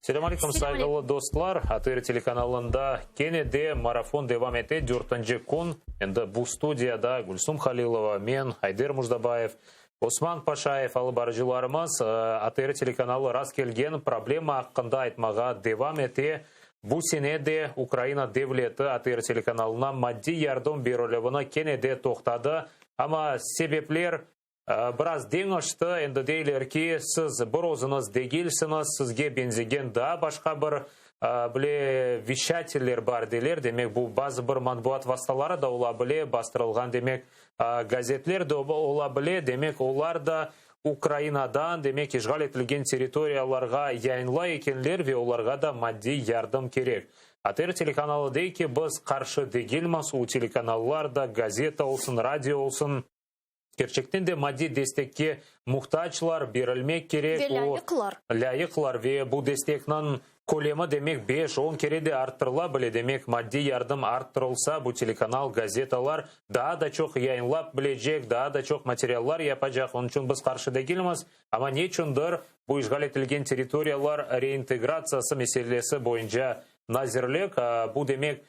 Selâm aleyküm, sayğılı dostlar! ATR telekanalında kene de marafon devam ete, dörtünci kün. Endi bu studiyada Gülsum Halilova, men, Ayder Mujdabayev, Osman Paşayev alıp barıcılarımız ATR telekanalı rast kelgen problema aqqında aytmağa devam ete. Bu sene de Ukraina devleti ATR telekanalına maddiy yardım berilüvini kene de toqtadı. Amma sebepler Biraz deñişti, endi deyler ki, siz bir özüñiz degilsiñiz, sizge beñzegen daa başqa bir bile vişateller bar deyler, demek bu bazı bir matbuat vastaları da ola bile, bastırılğan demek gazetler de ola bile, demek olar da Ukrainadan demek işğal etilgen territoriyalarğa yayınlay ekenler ve olarğa da maddiy yardım kerek. ATR telekanalı dey ki, biz qarşı degilmiz, u telekanallar da, gazeta olsun, radio olsun, Kerçekten de maddiy destekke muhtaclar, berilmek kerek. Ve lâyıqlar. Lâyıqlar ve bu destekniñ kölemi, demek, beş, on kere de arttırıla bile. Demek, maddiy yardım arttırılsa, bu telekanal, gazetalar daa da çoq yayınlap bilecek, daa da çoq materiallar yapacaq. Onıñ içün biz qarşı degilmiz. Amma neçündir bu işğal etilgen territoriyalar reintegratsiyası meselesi boyunca Nazirlik, bu demek,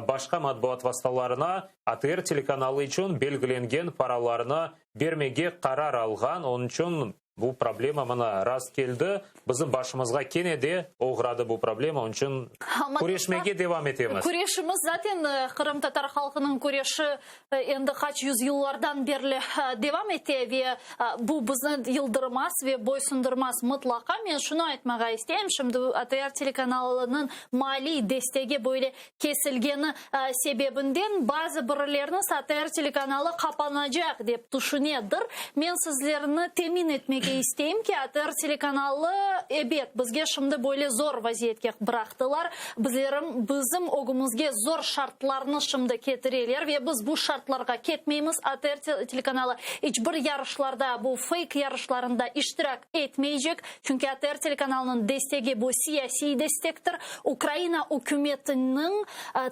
başqa matbuat vastalarına ATR telekanalı içün belgilengen paralarnı bermege qarar alğan, onıñ içün bu problema mına rast keldi, bizim başımızğa kene de oğradı bu problema, onıñ içün küreşmege devam etemiz. Küreşimiz zaten qırımtatar halqınıñ küreşi endi qaç yüzyıllardan berli devam ete ve bu bizni yıldırmaz ve boysundırmaz mıtlaqa. Men şunı aytmağa isteyim, şimdi ATR telekanalınıñ maliy destegi böyle kesilgeni sebebinden bazı birileriniz ATR telekanalı qapanacaq dep tüşünedir. Men sizlerni temin etmege isteyim ki, ATR telekanalı, ebet, bizge şimdi böyle zor vaziyetke bıraqtılar, Bizlerim, bizim ögümizge zor şartlarnı şimdi ketireler ve biz bu şartlarğa ketmeymiz. ATR telekanalı iç bir yarışlarda, bu feyk yarışlarında iştirak etmeycek. Çünki ATR telekanalınıñ destegi bu siyasiy destektir. Ukraina ükümetiniñ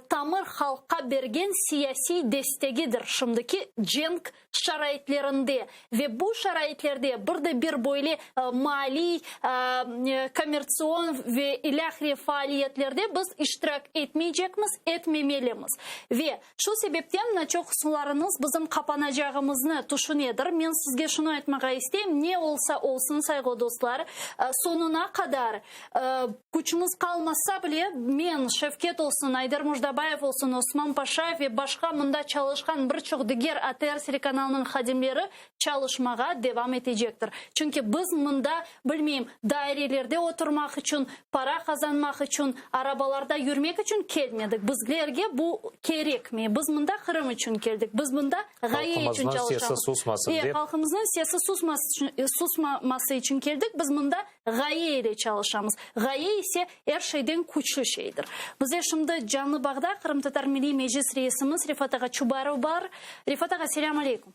tamır halqqa bergen siyasiy destegidir şimdiki cenk şaraitlerinde ve bu şaraitlerde bir de bir böyle maliy, kommertsion ve ilâhre faaliyetlerde biz iştirak etmeycekmiz, etmemelimiz. Ve şu sebepten çoqusılarıñız bizim qapanacağımıznı tüşünedir. Men sizge şunı aytmağa isteyim, ne olsa olsun, sayğılı dostlar, soñuna qadar Küçümiz qalmasa bile, men, Şevket olsun, Ayder Mujdabayev olsun, Osman Paşayev ve başqa mında çalışqan bir çoq diger ATR telekanalınıñ hadimleri çalışmağa devam etecektir. Çünki biz mında, bilmeyim, dairelerde oturmaq içün, para qazanmaq içün, arabalarda yürmek içün kelmedik. Bizlerge bu kerekmey. Biz mında Qırım içün keldik. Biz mında ğaye içün Halqımıznıñ sesi çalışamız. susmasın dep. Halqımıznıñ sesi susmaması içün keldik. Biz mında Ğaye ile çalışamız. Ğaye ise er şeyden küçlü şeydir. Bize şimdi canlı bağda Qırımtatar Milliy Meclis reisimiz Refat ağa Çubarov bar. Refat ağa, selâm aleykum.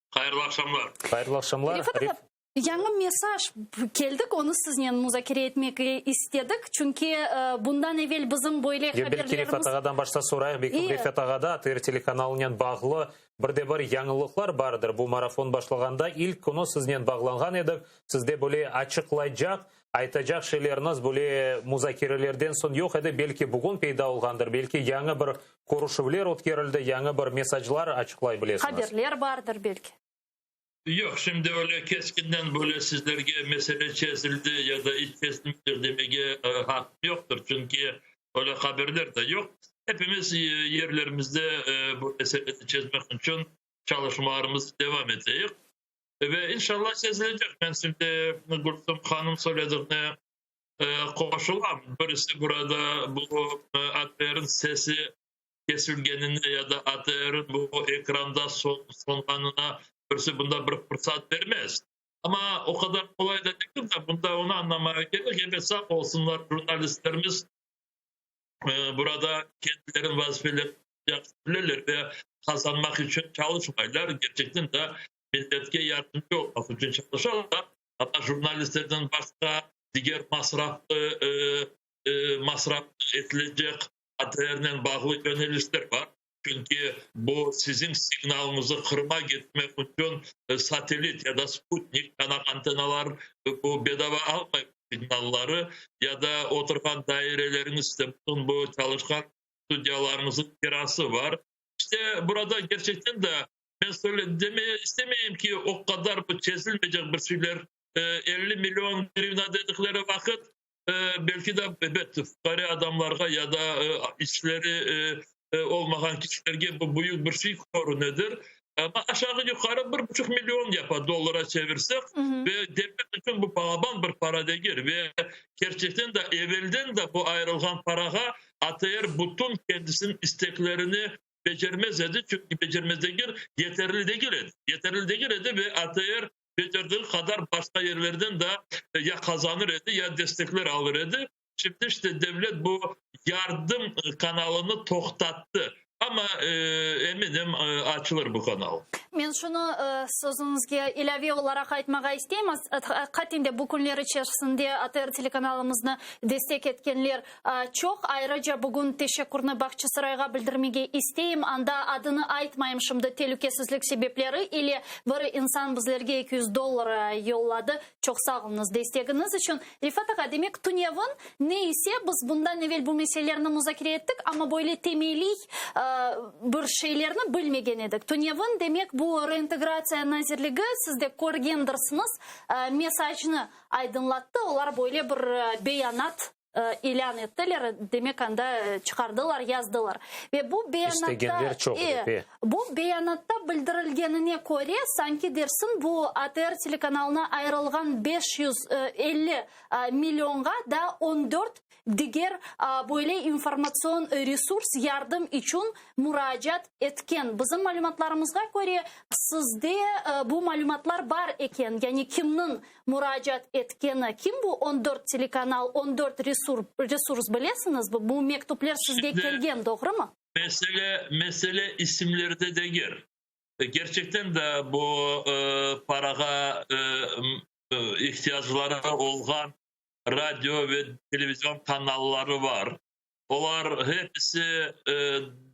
Hayırlı aqşamlar. Hayırlı aqşamlar. Refat ağa, yañı mesaj keldik, onı siznen muzakere etmek istedik, çünki bundan evel bizim böyle Yo, belki Refat haberlerimiz. ağadan başta sorayıq, belki Refat ağada ATR telekanalınen bağlı Bir de bir yañılıqlar bardır. Bu marafon başlağanda ilk künü siznen bağlanğan edik. Sizde böyle açıqlaycaq, aytacaq şeyleriniz böyle muzakerelerden soñ yoq edi. Belki bugün peyda olğandır, belki yañı bir körüşüvler ötkerildi, yañı bir mesaclar açıqlay bilesiñiz. Haberler bardır belki. Yoq, şimdi öyle keskinden böyle sizlerge mesele çezildi ya da iç çezilmeydir demege haqqım yoqtır, çünki öyle haberler de yoq. Hepimiz yerlerimizde bu meseleni çezmek içün çalışmalarımız devam eteyik ve inşallah çezilecek. Men şimdi Gülsüm hanım söylediğine qoşulam. Birisi burada bu ATRniñ sesi kesilgenine ya da ATRniñ bu ekranda sonğanına birisi bunda bir fırsat bermez. Amma o qadar qolay da degil de, bunda onı añlamağa kerek, ebet, sağ olsunlar jurnalistlerimiz burada kendileriniñ vazifelerini yahşı bileler ve qazanmaq içün çalışmaylar, kerçekten de milletke yardımcı olmaq içün çalışalar. Amma jurnalistlerden başqa diger masraflı masraf etilecek ATRnen bağlı yönelişler bar. Çünki bu siziñ signalıñızı Qırımğa getirmek içün satellit ya da sputnik, çanaq antennalar bu bedava almay. signalları ya da oturğan daireleriñiz, işte bütün bu çalışqan studiyalarıñıznıñ kirası var. İşte burada gerçekten de men söyle demeye istemeyim ki, o qadar bu çezilmeycek bir şeyler, 50 million grivna dedikleri vaqıt, belki de ebet fuqare adamlarğa ya da işleri olmağan kişilerge bu büyük bir şey körünedir. Amma aşağı yuqarı 1,5 million yapa dollara çevirsek, ve devlet içün bu balaban bir para degil ve kerçekten de evelden de bu ayırılğan parağa ATR bütün kendisiniñ isteklerini becermez edi, çünki becermez degil, yeterli degil edi. Yeterli degil edi ve ATR becerdiği qadar başqa yerlerden de ya qazanır edi, ya destekler alır edi. Şimdi işte devlet bu yardım kanalını toqtattı. Amma eminim, açılır bu kanal. Men şunı sözüñizge ilâve olaraq aytmağa isteyim. Aqiqaten de bu künler içerisinde ATR telekanalımıznı destek etkenler çoq. Ayrıca bugün teşekkürni Bağçasarayğa bildirmege isteyim. Anda adını aytmayım şimdi telükesizlik sebepleri ile bir insan bizlerge 200 dollar yolladı. Çoq sağ oluñız destegiñiz içün. Refat ağa, demek, tünevin ne ise biz bundan evel bu meselelerni muzakere ettik, amma böyle temeliy bir şeylerni bilmegen edik. Tünevin, demek, bu Reintegratsiya nazirligi, siz de körgendirsiñiz, mesajnı aydınlattı, olar böyle bir beyanat ilân ettiler, demek, anda çıqardılar, yazdılar. Ve bu beyanatta, İstegenler çoq dep, e. Bu beyanatta bildirilgenine köre, sanki dersiñ bu ATR telekanalına ayırılğan 550 millionğa daa 14 diger böyle informatsion resurs yardım içün muracaat etken. Bizim malümatlarımızğa köre, sizde bu malümatlar bar eken, yani kimniñ muracaat etkeni, kim bu 14 telekanal, 14 resurs bilesiñizmi? Bu mektüpler sizge kelgen, doğrumı? Mesele, mesele isimlerde degil. Kerçekten de bu parağa ihtiyacları olğan radio ve televizyon kanalları var. Olar hepsi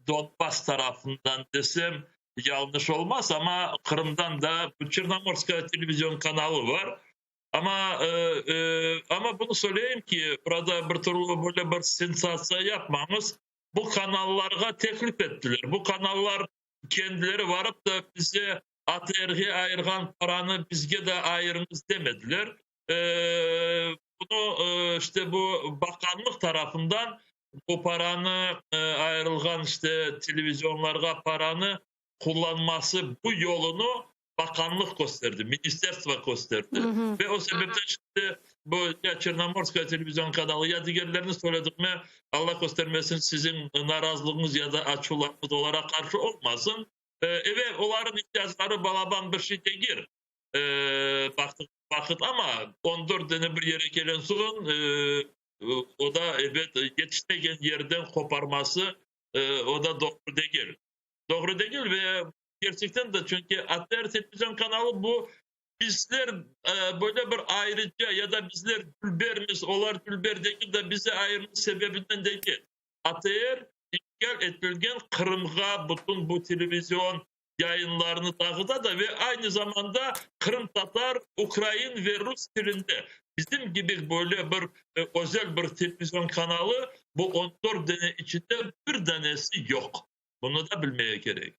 Donbass tarafından desem yanlış olmaz, amma Qırımdan da Çernomorskaya televizyon kanalı var. Amma, amma bunı söyleyeyim ki, burada bir türlü böyle bir sensatsiya yapmañız. Bu kanallarğa teklif ettiler. Bu kanallar kendileri varıp da bize ATRge ayırğan paranı bizge de ayırıñız demediler. Bunı işte bu bakanlıq tarafından bu paranı ayırılğan işte televizyonlarğa paranı qullanması bu yolunı bakanlıq kösterdi, ministerstvo kösterdi. Ve o sebepten şimdi bu ya Çernomorskaya televizyon kanalı ya digerlerini söyledik mi, Allah köstermesin, siziñ narazılığıñız ya da açuvlarıñız olara qarşı olmasın. Evet, oların ihtiyacları balaban bir şey degil. Baqtıq vaqıt amma 14 dane bir yere kelen soñ o da ebet yetişmegen yerden qoparması o da doğru degil. Doğru degil ve kerçekten de çünki ATR televizyon kanalı bu bizler böyle bir ayrıca ya da bizler dülbermiz, olar dülber degil de bizi ayırma sebebinden degil. ATR işğal etilgen Qırımğa bütün bu televizyon yayınlarını dağıta da ve aynı zamanda qırımtatar, ukrain ve rus tilinde bizim kibi böyle bir özel bir televizyon kanalı bu 14 dane içinde bir danesi yoq. Bunı da bilmeye kerek.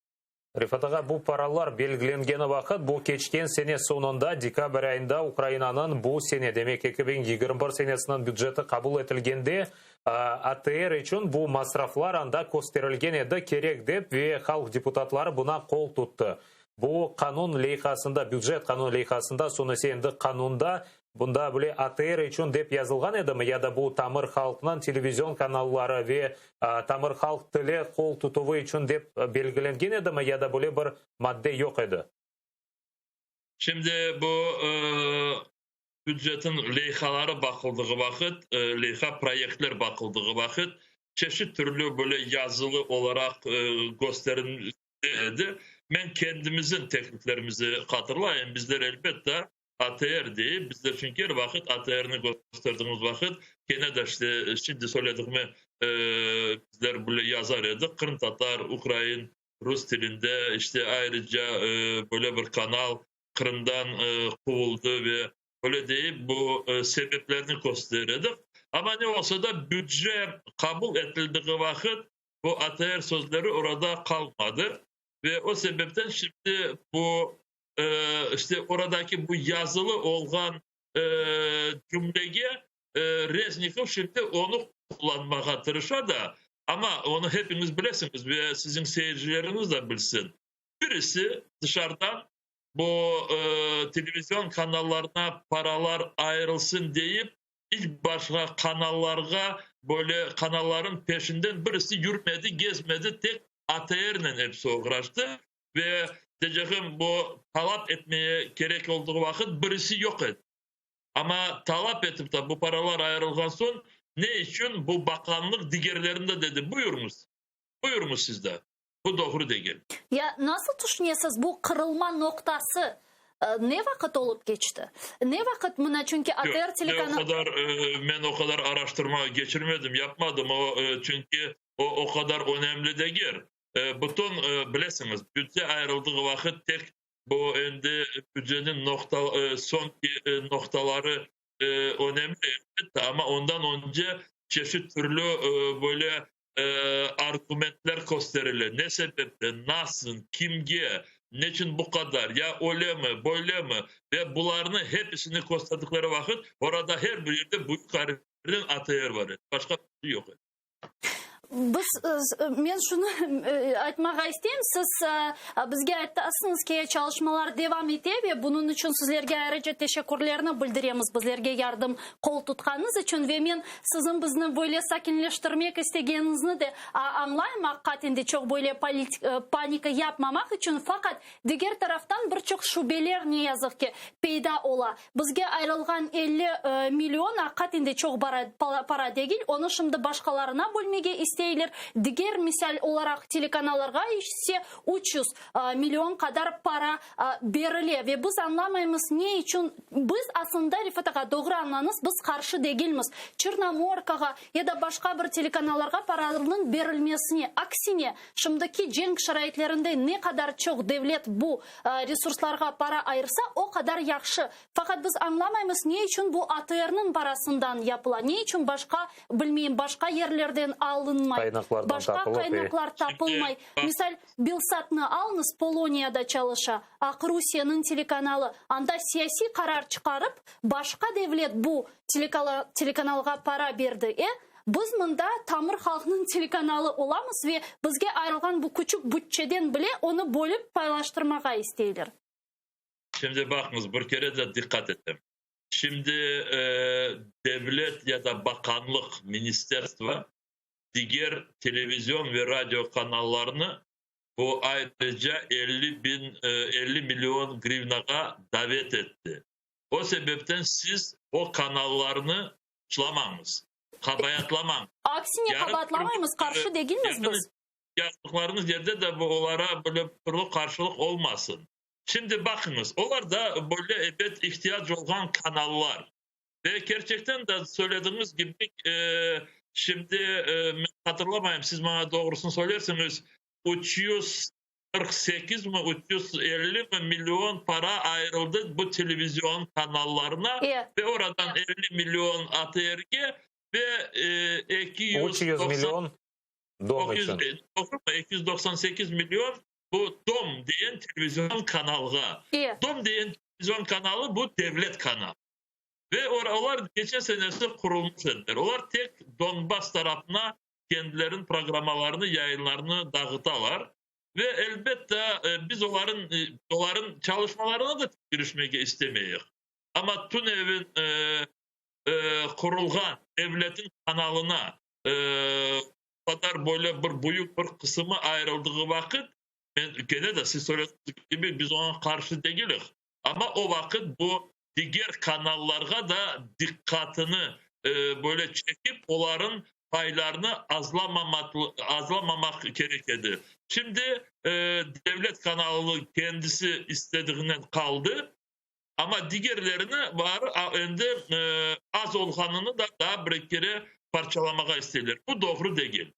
Refat ağa, bu paralar belgilengeni vaqıt, bu keçken sene soñunda, dekabr ayında Ukrainanıñ bu sene, demek 2021 senesiniñ büceti qabul etilgende, ATR içün bu masraflar anda kösterilgen edi, kerek dep, ve halq deputatları buña qol tuttı. Bu qanun leyhasında, bücet qanun leyhasında, soñ ise endi qanunda bunda bile ATR içün dep yazılğan edimi, ya da bu tamır halqnıñ televizion kanalları ve tamır halq tili qol tutuvı içün dep belgilengen edimi, ya da böyle bir madde yoq edi? Şimdi bu bücetin leyhaları baqıldığı vaqıt, leyha proyektler baqıldığı vaqıt çeşit türlü böyle yazılı olaraq gösterildi edi. Men kendimizin tekliflerimizi hatırlayım. Bizler elbette ATR deyip, bizler çünki er vaqıt ATRni gösterdiğimiz vaqıt kene de işte şimdi söylediğimi bizler böyle yazar edik. Qırımtatar, ukrain, rus tilinde işte ayrıca böyle bir kanal Qırımdan quvuldı ve. Öyle deyip bu sebeplerni kösteredik. Amma ne olsa da büdce qabul etildiği vaqıt bu ATR sözleri orada qalmadı ve o sebepten şimdi bu işte oradaki bu yazılı olğan cümlege Reznikov şimdi onı qullanmağa tırışa da, amma onı hepiñiz bilesiñiz ve siziñ seyircileriñiz de bilsin, birisi dışarıdan bu televizion kanallarına paralar ayırılsın deyip, iç başqa kanallarğa böyle kanalların peşinden birisi yürmedi, gezmedi, tek ATRnen episi oğraştı ve deycegim, bu talap etmeye kerek olduğu vaqıt birisi yoq edi. Amma talap etip de bu paralar ayırılğan soñ, ne içün bu baqanlıq digerlerini de dedi, buyurıñız, buyurıñız siz de. Bu doğru degil. Ya nasıl tüşünesiz, bu qırılma noqtası ne vaqıt olıp keçti? Ne vaqıt mına, çünki ATR telekanalı. Men o qadar, men o qadar araştırma keçirmedim, yapmadım, o, çünki o, o qadar önemli degil. Bütün, bilesiñiz, bütçe ayırıldığı vaqıt tek bu endi bütçeniñ noqta, soñki noqtaları önemli, elbette, amma ondan önce çeşit türlü böyle argumentler kösterile, ne sebepten, nasıl, kimge, neçün bu qadar, ya öylemi, böylemi, ve bularnı hepisini kösterdikleri vaqıt, orada her bir yerde büyük harflernen ATR bar edi, başqa bir şey yoq edi. Biz, men şunı aytmağa isteyim, siz bizge aytasıñız ki, çalışmalar devam ete ve bunıñ içün sizlerge ayrıca teşekkürlerni bildiremiz, bizlerge yardım, qol tutqanıñız içün ve men siziñ bizni böyle sakinleştirmek istegeniñizni de añlayım, aqiqaten de çoq böyle panika yapmamaq içün, faqat diger taraftan bir çoq şübeler ne yazıq ki peyda ola. Bizge ayırılğan 50 million aqiqaten de çoq para degil, onı şimdi başqalarına bölmege isteyler, diger misal olaraq telekanallarğa ise 300 million qadar para berile ve biz añlamaymız ne içün, biz aslında, Refat ağa, doğru añlañız, biz qarşı degilmiz Çernomorkağa ya da başqa bir telekanallarğa paranıñ berilmesine, aksine, şimdiki cenk şaraitlerinde ne qadar çoq devlet bu resurslarğa para ayırsa, o qadar yahşı. Faqat biz añlamaymız, ne içün bu ATRniñ parasından yapıla, ne içün başqa, bilmeyim, başqa yerlerden alınmay, Qaynaqlardan başqa tapılıp, e. qaynaqlar tapılmay. Misal, Belsatnı alıñız, Poloniyada çalışa, Aqrusiyeniñ telekanalı, anda siyasiy qarar çıqarıp, başqa devlet bu telekanalğa para berdi, e. Biz mında tamır halqnıñ telekanalı olamız ve bizge ayırılğan bu küçük bütçeden bile onı bölip paylaştırmağa isteyler. Şimdi baqıñız, bir kere de diqqat etem. Şimdi devlet ya da baqanlıq, ministerstvo, diger televizion ve radio kanallarını bu ayrıca 50 bin, 50 million grivnağa davet etti. O sebepten siz o kanallarnı suçlamañız, qabayatlamañız. Aksine qabaatlamaymız, qarşı degilmiz biz. Yazdıqlarıñız yerde de bu olara böyle türlü qarşılıq olmasın. Şimdi baqıñız, olar da böyle ebet ihtiyac olğan kanallar. Ve kerçekten de söylediğiñiz kibi, şimdi men hatırlamayım, siz maña doğrusını söylersiñiz, 348 mi, 350 mi million para ayırıldı bu televizion kanallarına ve oradan 50 million ATRge ve 300 million Dom içün. 298 million bu Dom degen televizion kanalğa. Dom degen televizion kanalı bu devlet kanalı. Ve olar keçen senesi qurulmış ediler. Olar tek Donbass tarafına kendileriniñ programmalarını, yayınlarını dağıtalar. Ve elbette biz olarıñ, olarıñ çalışmalarına da kirişmege istemeyik. Amma tünevin qurulğan devletin kanalına qadar böyle bir büyük bir qısımı ayırıldığı vaqıt, men kene de siz söylediğiniz kibi biz oña qarşı degilik. Amma o vaqıt bu diger kanallarğa da diqqatını böyle çekip, olarıñ paylarını azlamamaq kerek edi. Şimdi devlet kanalı kendisi istediğinden qaldı, amma digerlerini bar endi az olğanını da daa bir kere parçalamağa isteyler. Bu doğru degil.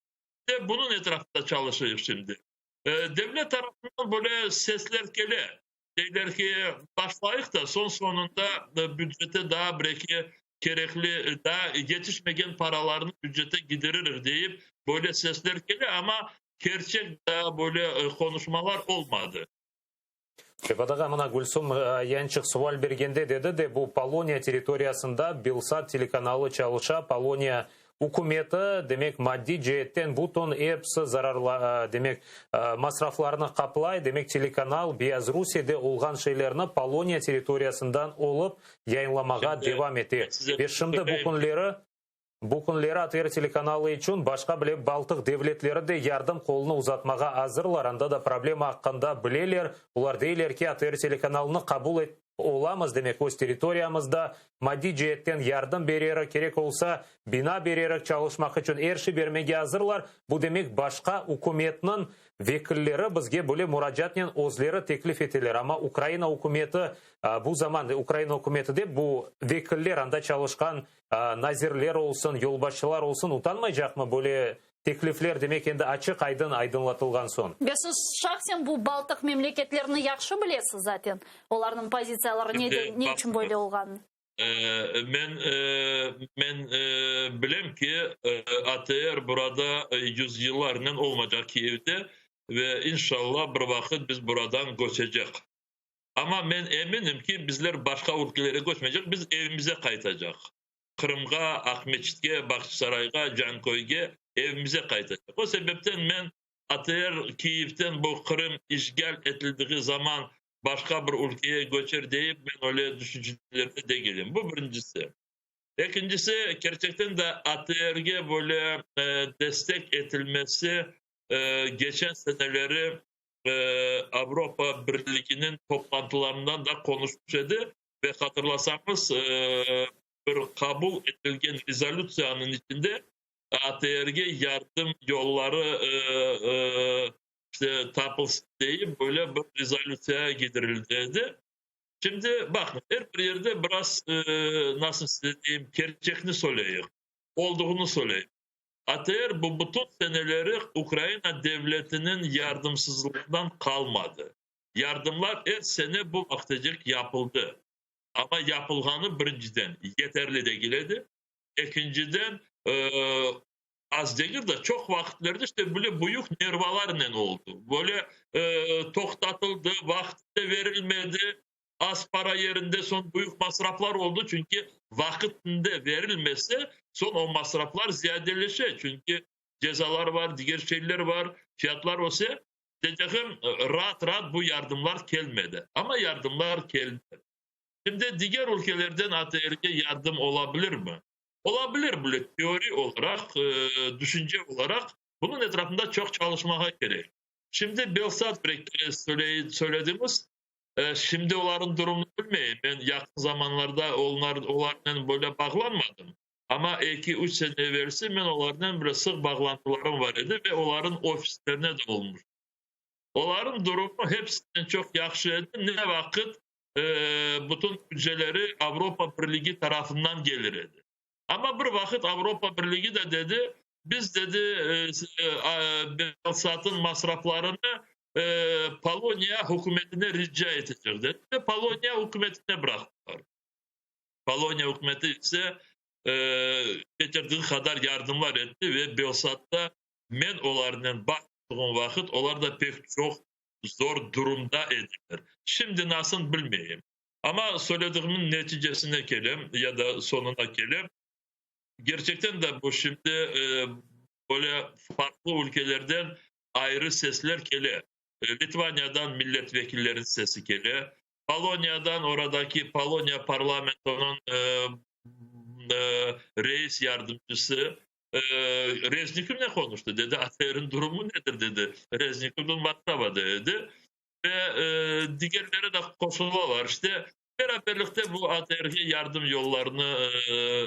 Ve bunıñ etrafında çalışıyıq şimdi. Devlet tarafından böyle sesler kele. Deyler ki, başlayıq da, soñ-soñunda bücete daa bir-eki kerekli, daa yetişmegen paralarnı bücete gidiririk deyip, böyle sesler kele, amma kerçek daa böyle qonuşmalar olmadı. Refat ağa, mına Gülsum yañçıq sual bergende dedi de, bu Poloniya territoriyasında Belsat telekanalı çalışa, Poloniya ükümeti, demek, maddiy ceetten bütün episi zararla, demek, masraflarnı qaplay, demek, telekanal Beyazrusiyede olğan şeylerni Poloniya territoriyasından olıp yayınlamağa devam ete. Ve şimdi bu künleri Bu künleri ATR telekanalı içün başqa bile Baltıq devletleri de yardım qolunı uzatmağa azırlar, anda da problema aqqında bileler. Olar deyler ki, ATR telekanalını qabul et olamız, demek, öz territoriyamızda maddiy ceetten yardım bererik, kerek olsa, bina bererik, çalışmaq içün er şey bermege azırlar. Bu demek, başqa ükümetniñ vekilleri bizge böyle muracaatnen özleri teklif eteler, amma Ukraina ükümeti bu zaman, Ukraina ükümeti dep, bu vekiller, anda çalışqan Nazirler olsun, yolbaşçılar olsun utanmaycaqmı böyle teklifler, demek, endi açıq-aydın aydınlatılğan soñ? Ve siz şahsen bu Baltıq memleketlerini yahşı bilesiz zaten, olarnıñ pozitsiyaları ne, ne içün böyle olğanını. Men, men bilem ki, ATR burada yüzyıllarnen olmaycaq Kiyevde ve inşallah bir vaqıt biz buradan köçecek. Amma men eminim ki, bizler başqa ülkelere köçmeycek, biz evimize qaytacaq. Qırımğa, Aqmeçitke, Bağçasarayğa, Canköyge, evimize qaytacaq. O sebepten men ATR Kiyevden bu Qırım işğal etildiği zaman başqa bir ülkeye köçer deyip, men öyle tüşüncelerde degilim. Bu birincisi. Ekincisi, kerçekten de ATRge böyle destek etilmesi geçen seneleri Avropa Birliginiñ toplantılarından da qonuşmış edi ve hatırlasañız, bir qabul etilgen rezolütsiyanıñ içinde ATRge yardım yolları işte tapılsın deyip böyle bir rezolütsiya ketirildi edi. Şimdi baqıñ, er bir yerde biraz, nasıl size deyim, kerçekni söyleyik, olduğını söyleyik. ATR bu bütün seneleri Ukraina devletiniñ yardımsızlığından qalmadı. Yardımlar er sene bu vaqtecek yapıldı. Amma yapılğanı, birinciden, yeterli degil edi, ekinciden, az degil de, çoq vaqıtlarda işte böyle büyük nervalarnen oldı. Böyle toqtatıldı, vaqtında verilmedi, Az para yerinde soñ büyük masraflar oldı, çünki vaqıtında verilmese, soñ o masraflar ziyadeleşe, çünki cezalar bar, diger şeyler bar, fiyatlar öse. Deycegim, raat-raat bu yardımlar kelmedi, amma yardımlar keldi. Şimdi diger ülkelerden ATRge yardım olabilirmi? Olabilir, böyle teoriy olaraq, düşünce olaraq, bunıñ etrafında çoq çalışmağa kerek. Şimdi Belsat bir kere söylediñiz, Şimdi olarnıñ durumını bilmeyim. Men yaqın zamanlarda onlar, olarnen böyle bağlanmadım. Amma eki-üç sene evelsi men olarnen böyle sıq bağlantılarım var edi ve olarnıñ ofislerine de olmuştım. Olarnıñ durumu hepsinden çoq yahşı edi, ne vaqıt bütün büdceleri Avropa Birligi tarafından gelir edi. Amma bir vaqıt Avropa Birligi de dedi, biz, dedi, Belsatnıñ masraflarını Poloniya hükümetine rica etecek, dedi ve Poloniya hükümetine bıraqtılar. Poloniya hükümeti ise becerdiği qadar yardımlar etti ve Belsatta men olarnen bağ tuttuğım vaqıt olar da pek çoq zor durumda ediler. Şimdi nasıl bilmeyim. Amma söylediğimin neticesine kelem ya da soñuna kelem. Gerçekten de bu şimdi böyle farqlı ülkelerden ayrı sesler kele. Litvaniyadan millet vekilleriniñ sesi kele, Poloniyadan oradaki Poloniya parlamentonıñ reis yardımcısı Reznikovnen qonuştı, dedi, ATRniñ durumu nedir, dedi, Reznikovnıñ Varşavada edi. Ve digerleri de qoşulalar. İşte, beraberlikte bu ATRge yardım yollarını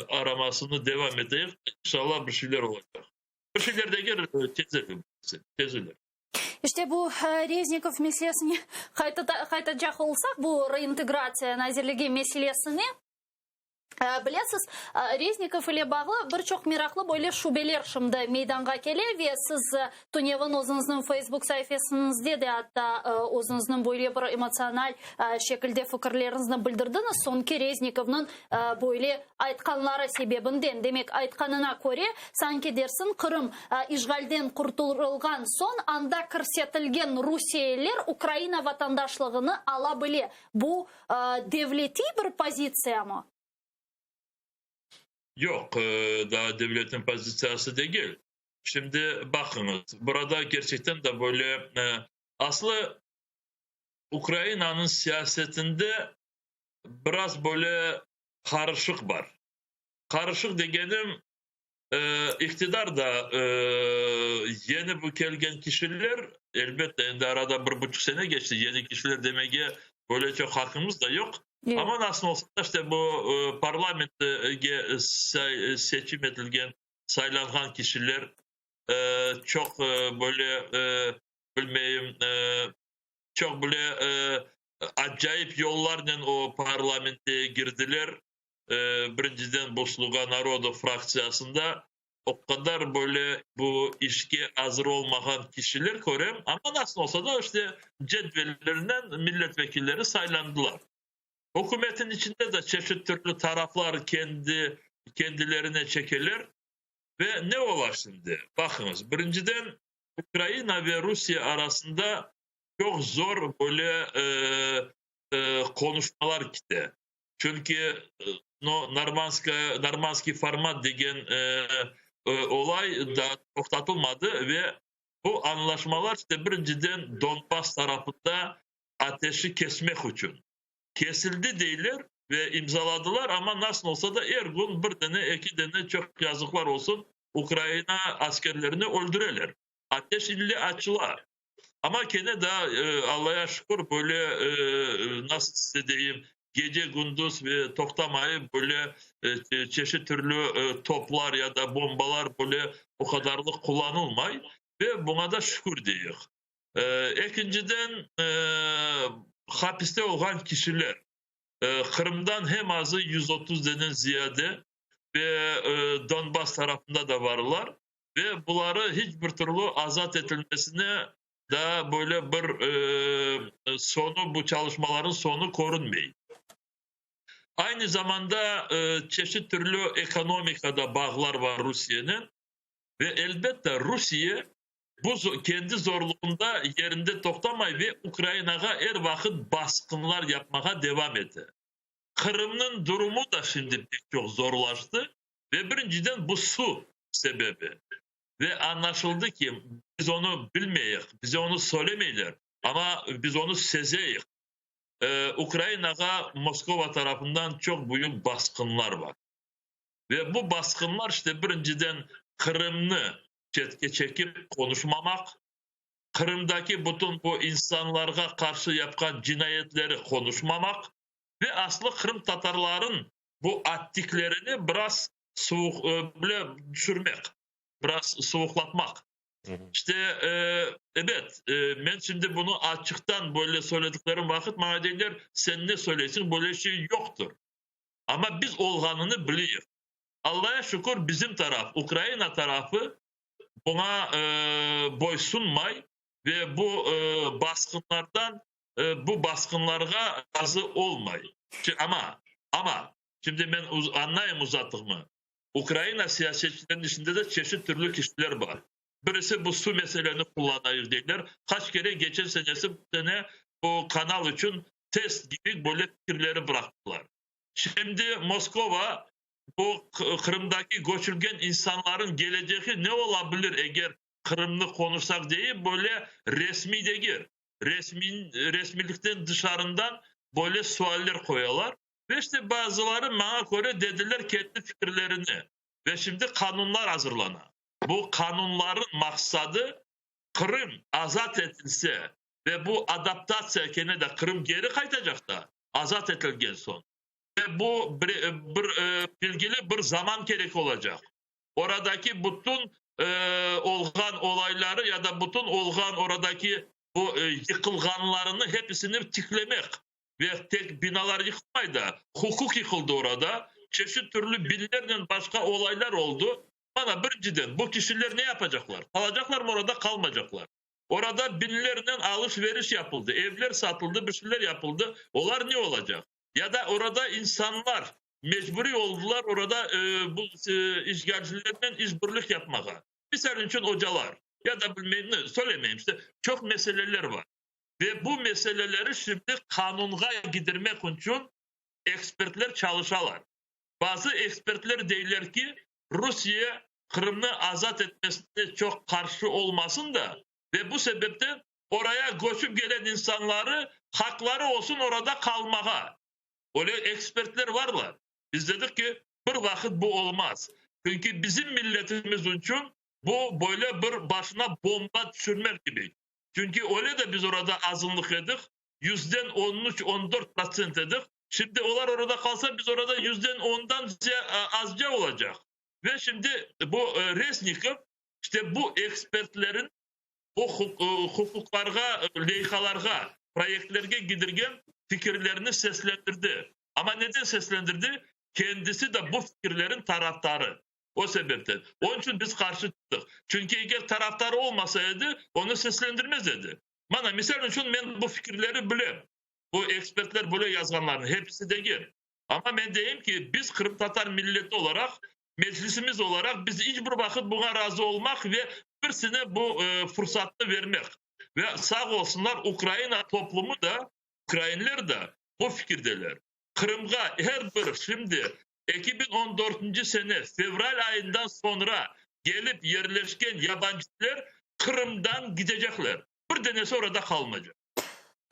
aramasını devam eteyik, inşallah bir şeyler olacaq. Bir şeyler degil, çezilir, çezilir. İşte bu Reznikov meselesine qaytacaq olsaq, bu Reintegratsiya nazirligi meselesine. Bilesiz, Reznikov ile bağlı bir çoq meraqlı böyle şübeler şimdi meydanğa kele ve siz tünevin özüñizniñ Facebook saifesiñizde de atta özüñizniñ böyle bir emotsional şekilde fikirleriñizni bildirdiñiz, soñki Reznikovnıñ böyle aytqanları sebebinden. Demek, aytqanına köre, sanki dersiñ Qırım işğalden qurtulğan soñ anda kirsetilgen rusiyeliler Ukraina vatandaşlığını ala bile. Bu devletiy bir pozitsiyamı? Yoq, daa devletniñ pozitsiyası degil. Şimdi baqıñız, burada kerçekten de böyle, aslı Ukrainanıñ siyasetinde biraz böyle qarışıq bar. Qarışıq degenim, iqtidar da yeni bu kelgen kişiler, elbette, endi arada bir buçuq sene keçti, yeni kişiler demege böyle çoq haqqımız da yoq. Amma nasıl olsa da, işte bu parlamentge seçim etilgen, saylanğan kişiler çoq böyle, bilmeyim, çoq böyle acayip yollarnen o parlamentke girdiler. Birinciden bu Sluga narodu fraktsiyasında o qadar böyle bu işke azır olmağan kişiler körem, amma nasıl olsa da işte cedvellernen millet vekilleri saylandılar. Ükümetin içinde de çeşit türlü taraflar kendi kendilerine çekeler ve ne ola şimdi? Baqıñız, birinciden Ukraina ve Rusiye arasında çoq zor böyle qonuşmalar kete. Çünki no Normandskaya, Normandskiy format degen olay daa toqtatılmadı ve bu añlaşmalar işte birinciden Donbass tarafında ateşi kesmek içün kesildi deyler ve imzaladılar, amma nasıl olsa da er kün bir dane, eki dane, çoq yazıqlar olsun, Ukraina askerlerini öldüreler. Ateş ille açıla. Amma kene daa, Allaya şükür, böyle, nasıl size deyim, gece-gündüz ve toqtamayıp böyle çeşit türlü toplar ya da bombalar böyle o qadarlıq qullanılmay ve buña da şükür deyik. Ekinciden, hapiste olğan kişiler, Qırımdan hem azı 130 denen ziyade ve Donbass tarafında da barlar. Ve buları hiç bir türlü azat etilmesine daa böyle bir soñu, bu çalışmaların soñu körünmey. Aynı zamanda çeşit türlü ekonomikada bağlar var Rusiyenen ve elbette Rusiye bu kendi zorluğında yerinde toqtamay ve Ukrainağa er vaqıt basqınlar yapmağa devam ete. Qırımnıñ durumu da şimdi pek çoq zorlaştı. Ve birinciden bu suv sebebi. Ve añlaşıldı ki, biz onı bilmeyik, bize onı söylemeyler, amma biz onı sezeyik, Ukrainağa Moskova tarafından çoq büyük basqınlar bar. Ve bu basqınlar işte birinciden Qırımnı çetke çekip qonuşmamaq, Qırımdaki bütün bu insanlarğa qarşı yapqan cinayetleri qonuşmamaq ve aslı qırımtatarların bu attiklerini biraz suvuq bile düşürmek, biraz suvuqlatmaq. İşte, ebet, men şimdi bunı açıqtan böyle söylediklerim vaqıt maña deyler, sen ne söyleysiñ, böyle şey yoqtır. Amma biz olğanını bileyik. Allaya şükür, bizim taraf, Ukraina tarafı buña boysunmay ve bu basqınlardan bu basqınlarğa razı olmay. Amma, amma, şimdi men añlayım uzattığımı, Ukraina siyasetçileriniñ içinde de çeşit türlü kişiler bar. Birisi bu suv meseleni qullanayıq deyler. Qaç kere geçen senesi, bu sene bu kanal içün test kibi böyle fikirleri bıraqtılar. Şimdi Moskova bu Qırımdaki köçülgen insanların kelecegi ne ola bilir eger Qırımnı qonuşsaq deyip böyle resmiy degil, resmiy, resmiylikten dışarından böyle sualler qoyalar. Ve işte bazıları maña köre dediler kendi fikirlerini. Ve şimdi qanunlar azırlana. Bu qanunların maqsadı Qırım azat etilse ve bu adaptatsiya kene de Qırım geri qaytacaq da azat etilgen soñ. Ve bu bir, bir bilgili bir zaman kerek olacaq. Oradaki bütün olğan olayları ya da bütün olğan oradaki bu yıqılğanlarını hepisini tiklemek. Ve tek binalar yıqılmay da, huquq yıqıldı orada. çeşit türlü biñlernen başqa olaylar oldı. Mana, birinciden, bu kişiler ne yapacaqlar? Qalacaqlarmı orada, qalmacaqlar? Orada biñlernen alış-veriş yapıldı, evler satıldı, bir şeyler yapıldı. Olar ne olacaq? Ya da orada insanlar mecburiy oldılar orada bu işğalcilernen işbirlik yapmağa. Misal içün, ocalar ya da bilmeyim, söylemeyim, işte, çoq meseleler bar. Ve bu meseleleri şimdi qanunğa gidirmek içün ekspertler çalışalar. Bazı ekspertler deyler ki, Rusiye Qırımnı azat etmesine çoq qarşı olmasın da, ve bu sebepten oraya köçip gelen insanları haqları olsun orada qalmağa. Öyle ekspertler varlar. Biz dedik ki, bir vaqıt bu olmaz. Çünki bizim milletimiz içün bu böyle bir başına bomba tüşürmek kibi. Çünki öyle de biz orada azınlıq edik, yüzden on üç, on dört protsent edik. Şimdi olar orada qalsa, biz orada yüzden ondan azca olacaq. Ve şimdi bu Reznikov, işte bu ekspertlerin bu huquqlarğa, leyhalarğa, proyektlerge gidirgen fikirlerini seslendirdi. Amma neden seslendirdi? Kendisi de bu fikirlerin tarafdarı. O sebepten. Onıñ içün biz qarşı çıqtıq. Çünki eger tarafdarı olmasa edi, onı seslendirmez edi. Mana, misal içün, men bu fikirleri bilem. Bu ekspertler böyle yazğanlarnı, hepisi degil. Amma men deyim ki, biz qırımtatar milleti olaraq, Meclisimiz olaraq biz iç bir vaqıt buña razı olmaq ve birisine bu fursatnı vermek. Ve sağ olsunlar, Ukraina toplumı da, ukrainler de bu fikirdeler. Qırımğa her bir şimdi 2014-nci sene fevral ayından soñra kelip yerleşken yabancılar Qırımdan gidecekler. Bir denesi orada qalmaycaq.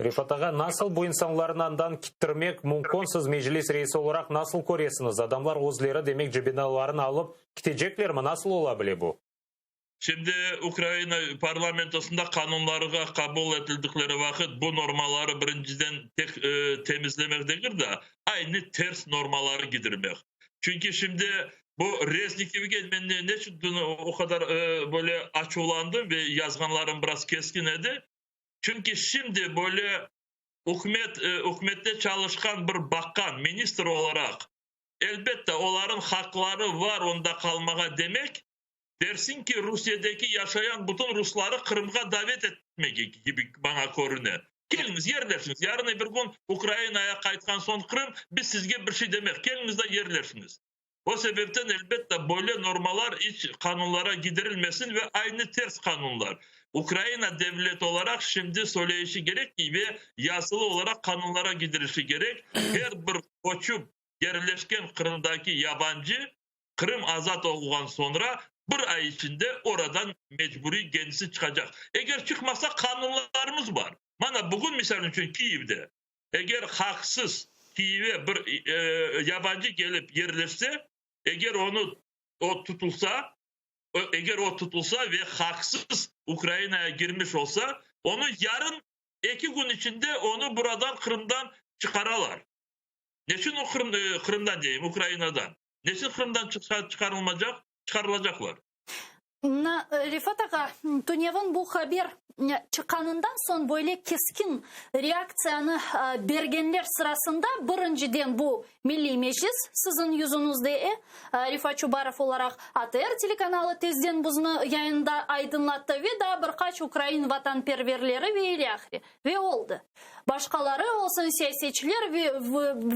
Refat ağa, nasıl bu insanlarnı andan kittirmek mümkün? Siz Meclis reisi olaraq nasıl köresiñiz? Adamlar özleri, demek, cebinalarını alıp kiteceklermi? Nasıl ola bile bu? Şimdi Ukraina parlamentosında qanunlarğa qabul etildikleri vaqıt bu normaları birinciden tek temizlemek degil de, aynı ters normaları gidirmek. Çünki şimdi bu Reznikovge men ne içün dün o qadar böyle açuvlandım ve yazğanlarım biraz keskin edi? Çünki şimdi böyle ükümet, ükümette çalışqan bir baqan, ministr olaraq, elbette, olarıñ haqları var onda qalmağa demek, dersiñ ki, Rusiyedeki yaşayan bütün rusları Qırımğa davet etmek kibi maña körüne. Keliñiz, yerleşiñiz. Yarın ebir kün Ukrainaya qaytqan soñ Qırım, biz sizge bir şey demek, keliñiz da yerleşiñiz. O sebepten, elbette, böyle normalar iç qanunlara gidirilmesin ve aynı ters qanunlar. Ukraina devlet olaraq şimdi söyleyişi kerek ki, ve yazılı olaraq qanunlara gidirişi kerek, her bir köçüp yerleşken Qırımdaki yabancı Qırım azat olğan soñra bir ay içinde oradan mecburiy kendisi çıqacaq. Eger çıqmasa, qanunlarımız bar. Mana bugün, misal içün, Kiyevde Eger haqsız Kiyeve bir yabancı kelip yerleşse, eger onı o tutulsa, eger o tutulsa ve haqsız Ukrainaya girmiş olsa, onı yarın eki kün içinde onı buradan Qırımdan çıqaralar. Neçün o Qırım, Qırımdan deyim, Ukrainadan. Neçün Qırımdan çıqarılmacaq, çıqarılacaqlar? Mına, Refat ağa, tünevin bu haber çıqqanından soñ böyle keskin reaktsiyanı bergenler sırasında birinciden bu Milliy Meclis, siziñ yüzüñizde, e, Refat Çubarov olaraq, ATR telekanalı tezden bizni yayında aydınlattı ve daa bir qaç ukrain vatanperverleri ve ilâhre. Ve oldı. Başqaları olsun, siyasetçiler ve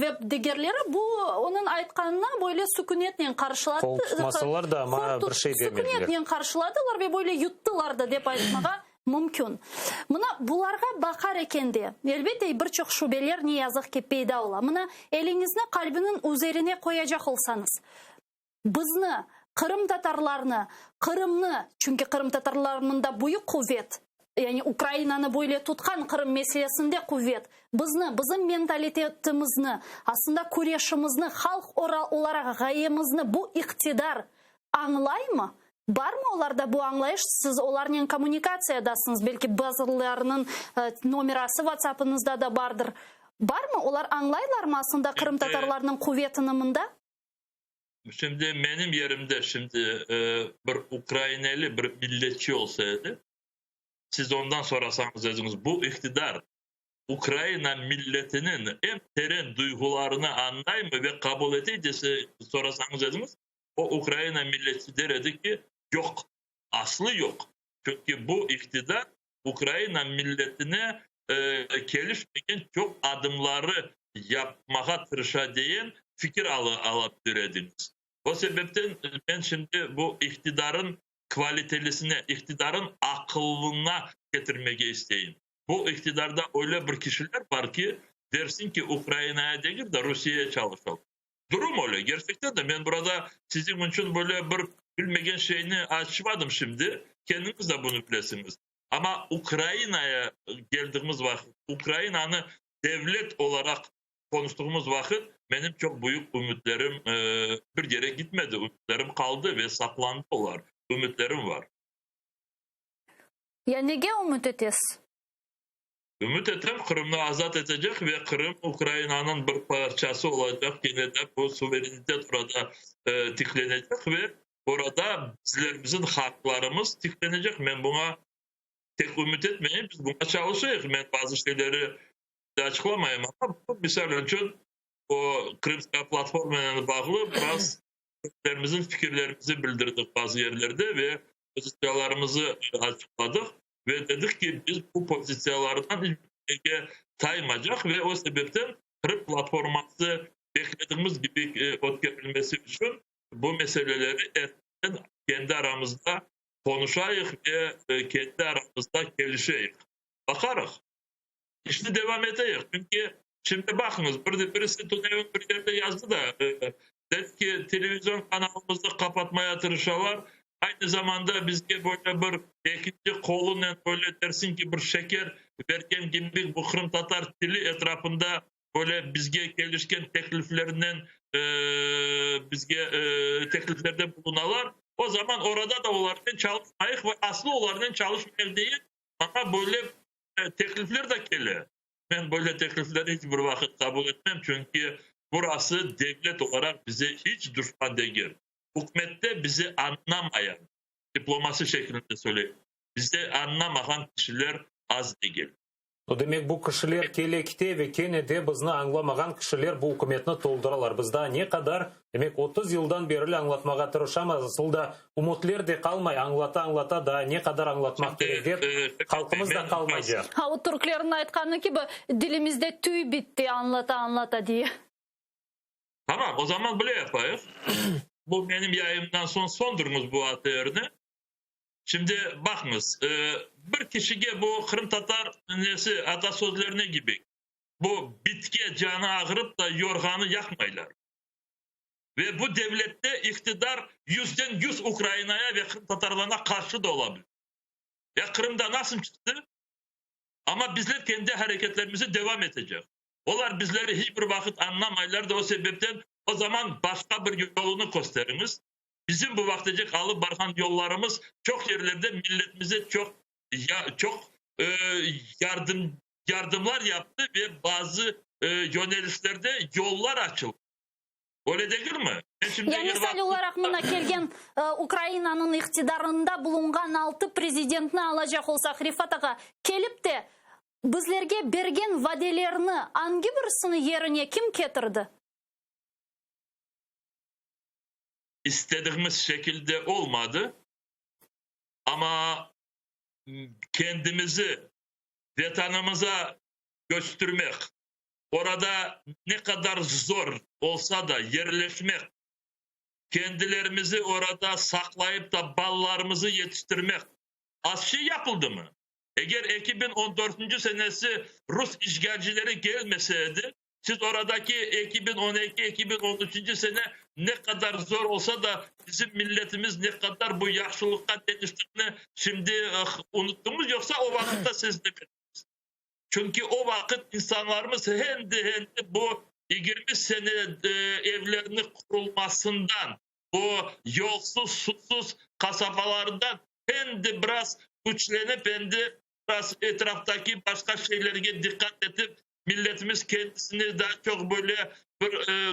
ve digerleri bu onıñ aytqanına böyle sükünetnen qarşılattı. Qol tutmasalar da, amma bir şey demediler. Sükünetnen qarşıladılar ve böyle yuttılar da dep aytmağa mümkün. Mına bularğa baqar ekende, elbette, bir çoq şübeler ne yazıq ki peyda ola. Mına eliñizni qalbiniñ üzerine qoyacaq olsañız, bizni, qırımtatarlarnı, Qırımnı, çünki qırımtatarlar mında büyük quvet, yani Ukrainanı böyle tutqan Qırım meselesinde quvet, bizni, bizim mentalitetimizni, aslında küreşimizni, halq olaraq ğayemizni bu iqtidar añlaymı? Barmı olarda bu añlayış? Siz olarnen kommunikatsiyadasıñız, belki bazılarınıñ nomerası WhatsApp-ıñızda da bardır. Barmı? Olar añlaylarmı aslında qırımtatarlarnıñ quvetini mında? Şimdi menim yerimde şimdi bir ukraineli bir milletçi olsa edi, siz ondan sorasañız özüñiz, bu iqtidar. Ukraina milletiniñ eñ teren duyğularını añlaymı ve qabul ete dese sorasañız ediñiz, o Ukraina milletçi der edi ki, yoq, aslı yoq. Çünki bu iqtidar Ukraina milletine kelişmegen çoq adımları yapmağa tırışa deyen fikir ala bilir ediñiz. O sebepten men şimdi bu iqtidarıñ kvalitelisine, iqtidarıñ aqılına ketirmege isteyim. Bu iqtidarda öyle bir kişiler bar ki, dersiñ ki, Ukrainaya degil de, Rusiyeye çalışalar. Durum öyle, gerçekten de, men burada siziñ içün böyle bir bilmegen şeyni açmadım şimdi, kendiñiz de bunı bilesiñiz. Amma Ukrainaya keldigimiz vaqıt, Ukrainanı devlet olaraq qonuştığımız vaqıt, menim çoq büyük ümütlerim bir yere gitmedi, ümütlerim qaldı ve saqlandı olar, ümütlerim var. Ya nege ümüt etesiz? Ümüt etem, Qırımnı azat etecek ve Qırım Ukrainanıñ bir parçası olacaq, kene de bu suverenitet orada tiklenecek ve orada bizlerimizin haqlarımız tiklenecek. Men buña tek ümüt etmeyim, biz buña çalışayıq. Men bazı şeyleri açıqlamayım, amma bu, misal içün, o Krımskaya platformanen bağlı biraz fikirlerimizin fikirlerimizi bildirdik bazı yerlerde ve pozitsiyalarımızı açıqladıq ve dedik ki, biz bu pozitsiyalardan iç bir şeyge taymaycaq ve o sebepten Qırım platforması beklediğimiz kibi ötkerilmesi içün bu meseleleri erkenden kendi aramızda qonuşayıq ve kendi aramızda kelişeyik. Baqarıq. İşni devam eteyik. Çünki şimdi baqıñız, bir de birisi tünevin bir yerde yazdı da, dedi ki, televizyon kanalımıznı qapatmaya tırışalar, aynı zamanda bizge böyle bir ekinci qolunen böyle dersiñ ki, bir şeker bergen kibi bu qırımtatar tili etrafında böyle bizge kelişken tekliflernen bizge tekliflerde bulunalar. O zaman orada da olarnen çalışmayıq ve aslı olarnen çalışmayıq deyip, maña böyle Teklifler de kele. Men böyle tekliflerni iç bir vaqıt qabul etmem, çünki burası devlet olaraq bize iç duşman degil. Ükümette bizi añlamayan, diplomasi şeklinde söyleyim, bizi añlamağan kişiler az degil. No, demek, bu kişiler kele kite ve kene de bizni añlamağan kişiler bu ükümetni tolduralar. Biz daa ne qadar, demek, 30 yıldan berli añlatmağa tırışamız, asıl da Ümütler de qalmay, añlata-añlata daa ne qadar añlatmaq kerek dep, halqımız da qalmaycaq. Ha, o türklerniñ aytqanı kibi, dilimizde tüy bitti añlata-añlata diye. Tamam, o zaman böyle yapayıq. Bu menim yayımdan soñ sondurıñız bu ATRni. Şimdi baqıñız, bir kişige bu qırımtatar nesi, atasözlerine kibi, bu bitke canı ağırıp da yorğanı yaqmaylar. Ve bu devlette iqtidar yüzden yüz Ukrainaya ve qırımtatarlarına qarşı da ola bilir. Ya Qırımda nasıl çıqtı? Amma bizler kendi hareketlerimizi devam etecek. Olar bizleri hiç bir vaqıt añlamaylar da o sebepten o zaman başqa bir yolunı kösteriñiz. Bizim bu vaqtecek alıp barğan yollarımız çoq yerlerde milletimize çoq ya çoq yardım yardımlar yaptı ve bazı yönelişlerde yollar açıldı. Öyle degilmi? Men şimdi Ya eger misal vaqtım olaraq mına kelgen Ukrainanıñ iqtidarında bulunğan altı prezidentni alacaq olsaq, Refat ağa, kelip de bizlerge bergen vadelerni angi birisini yerine kim ketirdi? İstediğimiz şekilde olmadı, amma kendimizi Vetanımıza köçtürmek, Orada ne qadar zor olsa da yerleşmek, kendilerimizi orada saqlayıp da balalarımızı yetiştirmek az şey yapıldımı? Eger 2014-nci senesi rus işğalcileri kelmese edi, siz oradaki 2012, 2013-nci sene ne qadar zor olsa da bizim milletimiz ne qadar bu yahşılıqqa deñiştiğini şimdi unuttıñız yoqsa o vaqıtta siz demediñiz? Çünki o vaqıt insanlarımız endi-endi bu 20 sene evlerni qurulmasından, bu yolsuz, susuz qasabalarından endi biraz küçlenip, endi biraz etraftaki başqa şeylerge diqqat etip, milletimiz kendisini daa çoq böyle bir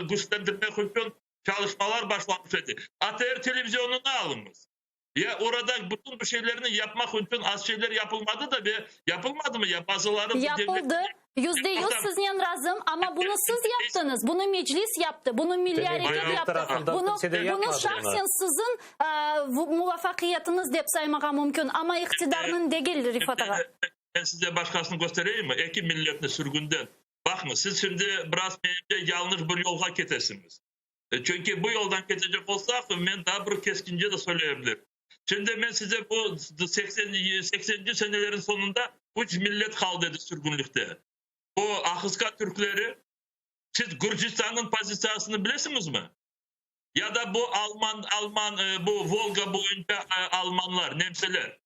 küçlendirmek içün çalışmalar başlamış edi. ATR televizionını alıñız. Ya orada bütün bu şeylerni yapmaq içün az şeyler yapılmadı da ve yapılmadı mı? Ya bazıları bu Yapıldı. %100 siznen razım, amma bunı siz yaptıñız, bunı Meclis yaptı, bunı Milliy Areket yaptı, bunı, bunı şahsen siziñ muvafaqiyetiñiz dep saymağa mümkün, amma iqtidarnıñ degil, Refat ağa. Men size başqasını köstereyimmi? Eki milletni sürgünden. Baqıñız, siz şimdi biraz menimce yañlış bir yolğa ketesiñiz. Çünki bu yoldan ketecek olsaq, men daa bir keskince de söyleye bilirim. Şimdi men size bu seksen, sekseninci senelerin soñunda üç millet qaldı edi sürgünlikte. Bu Ahıska türkleri, siz Gürcistannıñ pozitsiyasını bilesiñizmi? Ya da bu alman, alman, bu Volga boyunca almanlar, nemseler.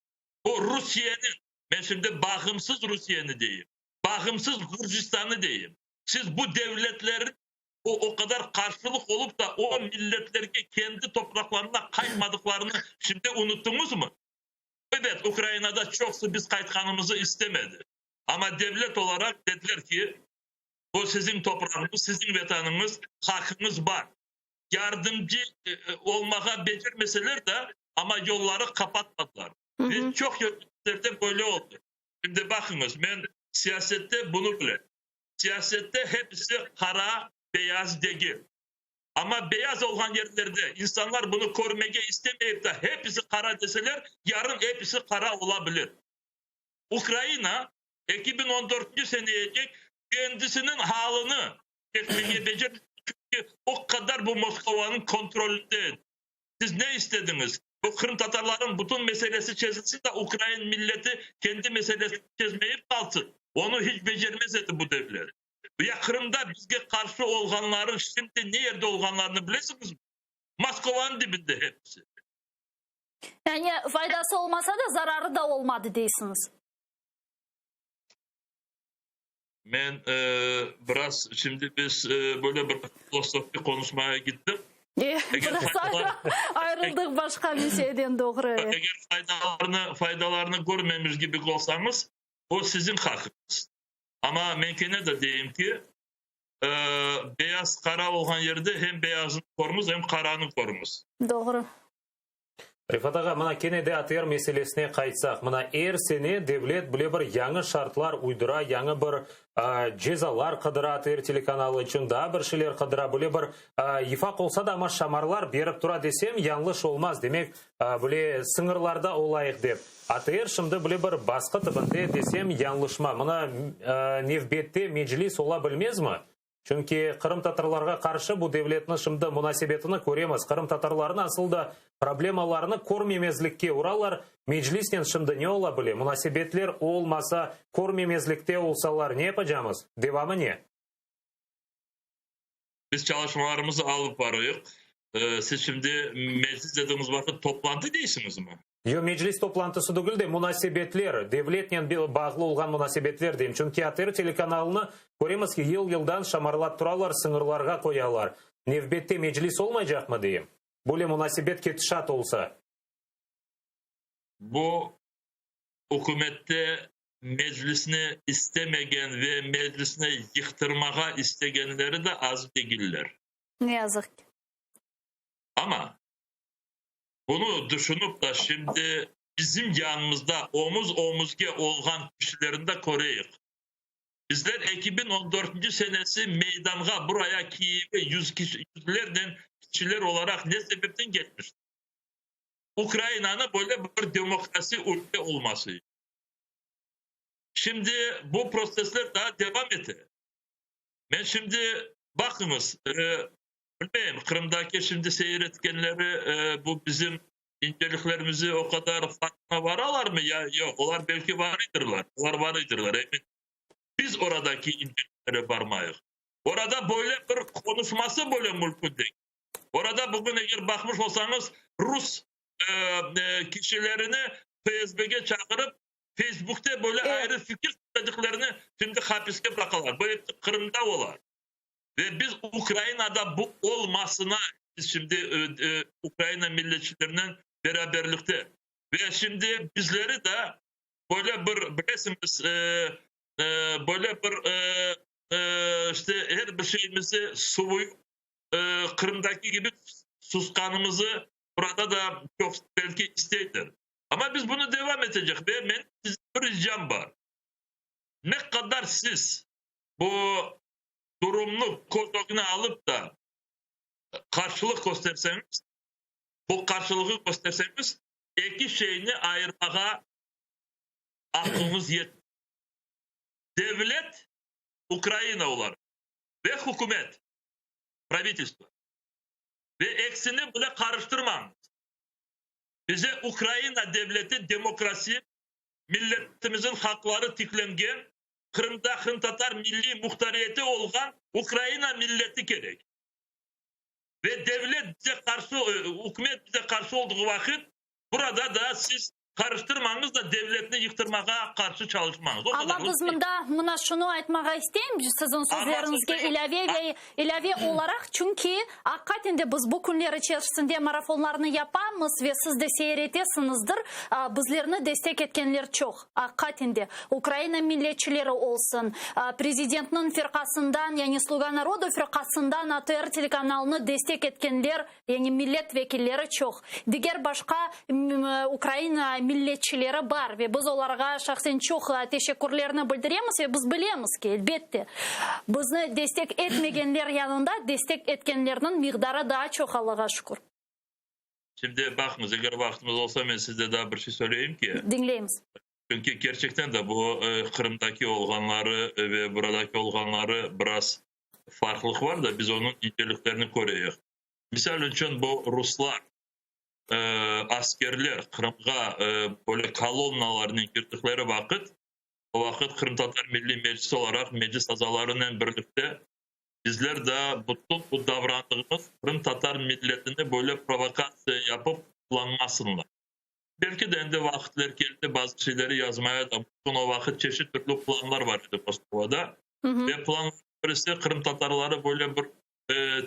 Bu Rusiyeniñ, men şimdi bağımsız Rusiyeni deyim, bağımsız Gürcistannı deyim. Siz bu devletlerin o o qadar qarşılıq olıp da o milletlerge kendi topraqlarına qaytmadıqlarını şimdi unuttıñızmı? Ebet, Ukrainada çoqsı biz qaytqanımızı istemedi. Amma devlet olaraq dediler ki, bu siziñ toprağıñız, siziñ vetanıñız, haqqıñız bar. Yardımcı olmağa becermeseler de, amma yolları qapatmadılar. Ve çoq yerlerde böyle oldı. Şimdi baqıñız, men siyasette bunı bilem. Siyasette hepisi qara, beyaz degil. Amma beyaz olğan yerlerde insanlar bunı körmege istemeyip de hepisi qara deseler, yarın hepisi qara ola bilir. Ukraina 2014-nci seneyecek kendisiniñ halını çekmege becermedi, çünki o qadar bu Moskovanıñ kontrolünde edi. Siz ne istediñiz? Bu qırımtatarlarnıñ bütün meselesi çezilsin de, ukrain milleti kendi meselesini çezmeyip qalsın. Onı hiç becermez edi bu devlet. Ya Qırımda bizge qarşı olğanları şimdi ne yerde olğanlarını bilesiñizmi? Moskovanıñ dibinde hepisi. Yani faydası olmasa da, zararı da olmadı deysiñiz. Men biraz şimdi biz böyle bir filosofik konuşmaya gittik. Biraz ayrıldıq başqa meseleden, doğru. Eger faydalarını, faydalarını körmemiş kibi olsañız, o siziñ haqqıñız. Amma men kene de deyim ki, beyaz qara olğan yerde hem beyazını körüñiz, hem qaranı körüñiz. Doğru. Refat ağa, mına kene de ATR meselesine qaytsaq, mına er sene devlet bile bir yañı şartlar uydura, yañı bir cezalar qıdıra ATR telekanalı içün, daa bir şeyler qıdıra, bile bir yıfaq olsa da, amma şamarlar berip tura desem, yañlış olmaz, demek, bile sıñırlarda olayıq dep. ATR şimdi bile bir basqı tibinde desem, yañlışmam. Mına nevbette Meclis ola bilmezmi? Çünki qırımtatarlarğa qarşı bu devletniñ şimdi munasebetini köremiz. Qırımtatarlarnıñ asıl da problemalarını körmemezlikke uralar. Meclisnen şimdi ne ola bile? Munasebetler olmasa, körmemezlikte olsalar ne yapacamız? Devamı ne? Biz çalışmalarımızı alıp barayıq. Siz şimdi meclis dediğiniz vaqıt toplantı deysiñizmi? Yoq, meclis toplantısı degil de, munasebetler, devletnen bağlı olğan munasebetler deyim. Çünki ATR telekanalını, köremiz ki, yıl-yıldan şamarlap turalar, sıñırlarğa qoyalar. Nevbette meclis olmaycaqmı deyim? Böyle munasebet ketişat olsa. Bu ükümette meclisni istemegen ve meclisni yıqtırmağa istegenleri de az degiller. Ne yazıq ki. Amma Bunı düşünip da şimdi bizim yanımızda omuz-omuzge olğan kişilerni de köreyik. Bizler 2014-nci senesi meydanğa, buraya, Kiyevge yüz kişi, yüzlernen kişiler olaraq ne sebepten ketmiştik? Ukrainanı böyle bir demokrasi ülke olması içün. Şimdi bu protsessler daa devam ete. Men şimdi, baqıñız, Bilmeyim, Qırımdaki şimdi seyir etkenleri bu bizim inceliklerimizi o qadar farqına varalarmı ya yoq? Olar belki varıdırlar, olar varıdırlar, emin. Biz oradaki inceliklere barmayıq. Orada böyle bir qonuşması böyle mümkün degil. Orada bugün eger baqmış olsañız, rus kişilerini FSBge çağırıp, Facebookte böyle ayrı fikir söylediklerini şimdi hapiske bıraqalar. Bu hepsi Qırımda ola. Ve biz Ukrainada bu olmasına, biz şimdi Ukraina milletçilerinen beraberlikte. Ve şimdi bizleri de böyle bir, bilesiñiz, böyle bir işte er bir şeyimizi suvuyıp, Qırımdaki kibi susqanımızı. Burada da çoq belki isteyler. Amma biz bunı devam etecek ve menim sizden bir ricam bar. Ne qadar siz bu durumnı köz ögüne alıp da qarşılıq kösterseñiz, bu qarşılığı kösterseñiz, eki şeyni ayırmağa aqlıñız yetmez. Devlet, Ukraina olaraq, ve hükümet, pravitelstvo, ve eksini bile qarıştırmañız. Bize Ukraina devleti, demokrasi, milletimizin haqları tiklengen, Qırımda qırımtatar milliy muhtariyeti olğan Ukraina milleti kerek. Ve devlet bize qarşı, ükümet bize qarşı olduğı vaqıt, burada da siz Qarıştırmañız da, devletni yıqtırmağa qarşı çalışmañız. O Amma qadarlıq biz değil. mında mına şunı aytmağa isteyim, siziñ sözleriñizge ilâve ve ilâve olaraq, çünki aqiqaten de biz bu künler içerisinde marafonlarnı yapamız ve siz de seyir etesiñizdir, bizlerni destek etkenler çoq, aqiqaten de, Ukraina milletçileri olsun, prezidentniñ firqasından, yani Sluga narodu firqasından ATR telekanalını destek etkenler Yani millet vekilleri çoq. Diger başqa Ukraina milletçileri bar ve biz olarğa şahsen çoq teşekkürlerni bildiremiz ve biz bilemiz ki, elbette, bizni destek etmegenler yanında destek etkenlerniñ miqdarı daa çoq, Allağa şükür. Şimdi baqıñız, eger vaqtımız olsa, men sizde daa bir şey söyleyim ki. Diñleymiz. Çünki kerçekten de bu Qırımdaki olğanları ve buradaki olğanları biraz farqlıq var da, biz onıñ inceliklerini köreyik. Misal içün, bu ruslar, askerler Qırımğa böyle kolonnalarnen kirdikleri vaqıt, o vaqıt Qırımtatar Milliy Meclisi olaraq meclis azalarınen birlikte bizler de bütün bu davrandığımız qırımtatar milletini böyle provokatsiya yapıp qullanmasınlar. Belki de endi vaqıtler keldi, bazı şeyleri yazmaya da mümkün, o vaqıt çeşit türlü planlar var edi Moskovada. Ve planlarnıñ birisi qırımtatarları böyle bir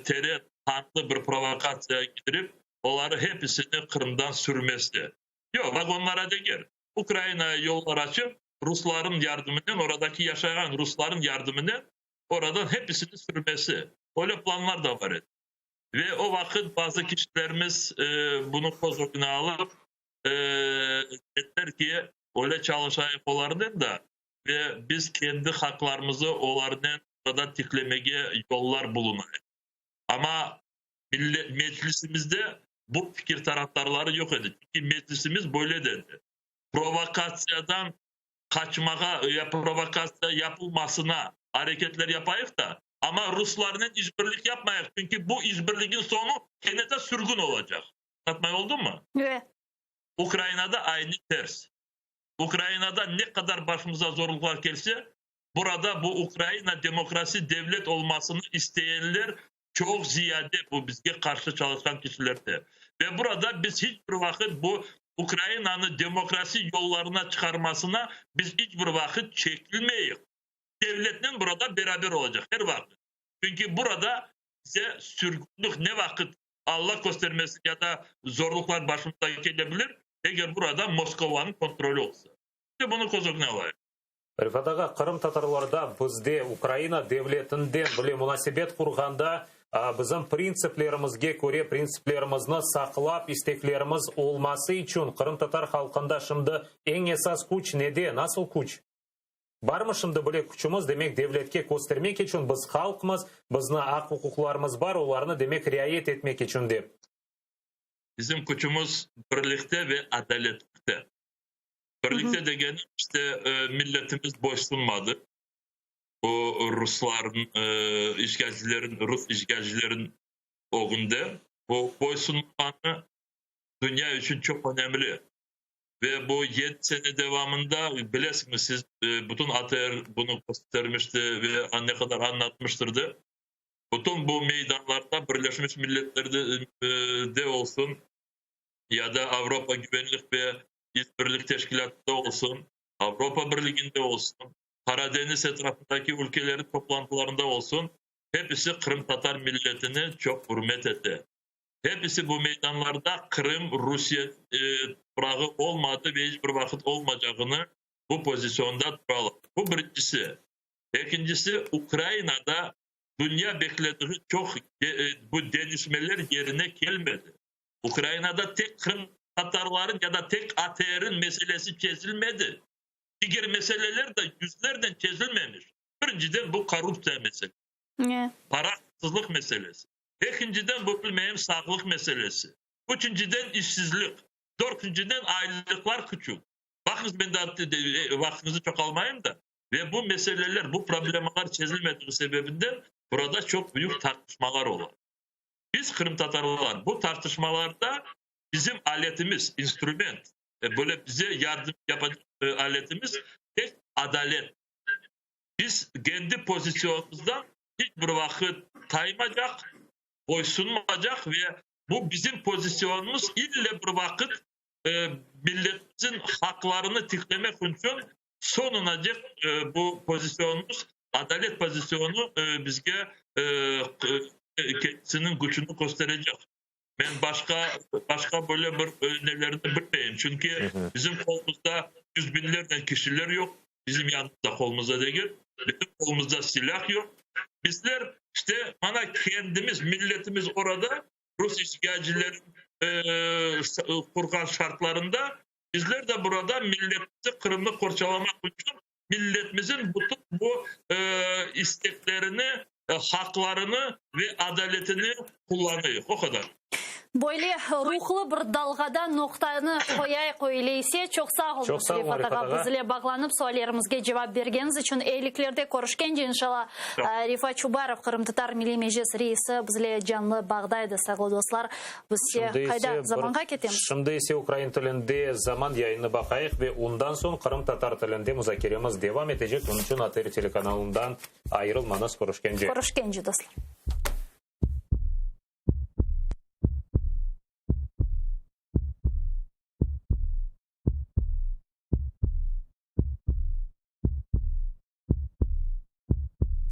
teren, qanlı bir provokatsiya ketirip, oları hepisini Qırımdan sürmesi. Yoq, vagonlara degil, Ukrainaya yollar açıp, rusların yardımınen, oradaki yaşağan rusların yardımınen oradan hepisini sürmesi. Öyle planlar da var edi. Ve o vaqıt bazı kişilerimiz bunı köz ögüne alıp, dediler ki, öyle çalışayıq olarnen da, ve biz kendi haqlarımızı olarnen orada tiklemege yollar bulunayıq. Amma Meclisimizde bu fikir tarafdarları yoq edi. Çünki Meclisimiz böyle dedi, provokatsiyadan qaçmağa ya provokatsiya yapılmasına areketler yapayıq da, amma ruslarnen işbirlik yapmayıq, çünki bu işbirligin soñu kene de sürgün olacaq. Añlatmay oldummı? Evet. Ukrainada aynı ters. Ukrainada ne qadar başımıza zorluqlar kelse, burada bu Ukraina demokrasi devlet olmasını isteyenler çoq ziyade, bu bizge qarşı çalışqan kişilerde. Ve burada biz hiç bir vaqıt bu Ukrainanı demokrasi yollarına çıqarmasına biz hiç bir vaqıt çekilmeyik. Devletnen burada beraber olacaq her vaqıt. Çünki burada bize sürgünlik ne vaqıt Alla köstermesin ya da zorluqlar başımıza kele bilir, eger burada Moskovanıñ kontroli olsa. İşte bunı köz ögüne alayıq. Refat ağa, qırımtatarlarda bizde Ukraina devletinden bile munasebet qurğanda, bizim printsiplerimizge köre printsiplerimizni saqlap isteklerimiz olması içün qırımtatar halqında şimdi eñ esas küç nede, nasıl küç? Barmı şimdi bile küçümiz, demek devletke köstermek içün biz halqmız, bizni aq-uquqlarımız bar, olarnı demek riayet etmek içün dep? Bizim küçümiz birlikte ve adaletlikte. Birlikte degenim, işte, milletimiz boysunmadı bu rusların, işğalcilerin, rus işğalcilerin ögünde. Bu boysunmağanı dünya içün çoq önemli. Ve bu yedi sene devamında, bilesiñiz siz, bütün ATR bunı köstermişti ve ne qadar añlatmıştırdı. Bütün bu meydanlarda Birleşmiş Milletlerde de olsun, ya da Avropa Güvenlik ve İşbirlik Teşkilâtında olsun, Avropa Birliginde olsun, Qara deñiz etrafındaki ülkelerin toplantılarında olsun, hepisi qırımtatar milletini çoq ürmet ete. Hepisi bu meydanlarda Qırım Rusiye toprağı olmadı ve iç bir vaqıt olmacağını bu pozisyonda turalar. Bu birincisi. Ekincisi, Ukrainada dünya beklediği çoq bu deñişmeler yerine kelmedi. Ukrainada tek qırımtatarların ya da tek ATR'in meselesi çezilmedi. Diger meseleler de yüzlernen çezilmemiş. Birinciden bu korruptsiya meselesi. Para hırsızlıq meselesi. Ekinciden bu bilmeyim sağlıq meselesi. Üçünciden işsizlik. Dörtünciden aylıqlar küçük. Baqıñız men daa vaqtıñızı çoq almayım da. Ve bu meseleler, bu problemalar çezilmediği sebebinden burada çoq büyük tartışmalar ola. Biz qırımtatarlar bu tartışmalarda bizim aletimiz, instrument, böyle bize yardım yapacaq aletimiz tek adalet. Biz kendi pozisyonımızdan hiç bir vaqıt taymacaq, boysunmacaq ve bu bizim pozisyonımız ille bir vaqıt milletimizin haqlarını tiklemek içün soñunacek bu pozisyonımız, adalet pozisyonu bizge kendisiniñ küçüni kösterecek. Men başqa, başqa böyle bir nelerni bilmeyim, çünki bizim qolumızda yüz biñlernen kişiler yoq, bizim yanımızda, qolumızda degil, bizim qolumızda silâh yoq. Bizler, işte, mana kendimiz, milletimiz orada rus işğalcilerin qurğan şartlarında, bizler de burada milletimizi, Qırımnı qorçalamaq içün milletimizin bütün bu isteklerini, haqlarını ve adaletini qullanayıq. O qadar. Böyle ruhlı bir dalğada noqtanı qoyayıq öyle ise. Çoq sağ oluñız, Refat ağa, biz ile bağlanıp suallerimizge cevap bergeniñiz içün. Eyiliklerde körüşkence, inşallah. Refat Çubarov, Qırımtatar Milliy Meclis reisi, biz ile canlı bağda edi. Sayğılı dostlar, biz ise qayda zamanğa ketemiz? Şimdi ise ukrain tilinde Zaman yayınını baqayıq ve ondan soñ qırımtatar tilinde muzakeremiz devam etecek. Bunıñ içün ATR telekanalından ayırılmañız. Körüşkence. Körüşkence, dostlar.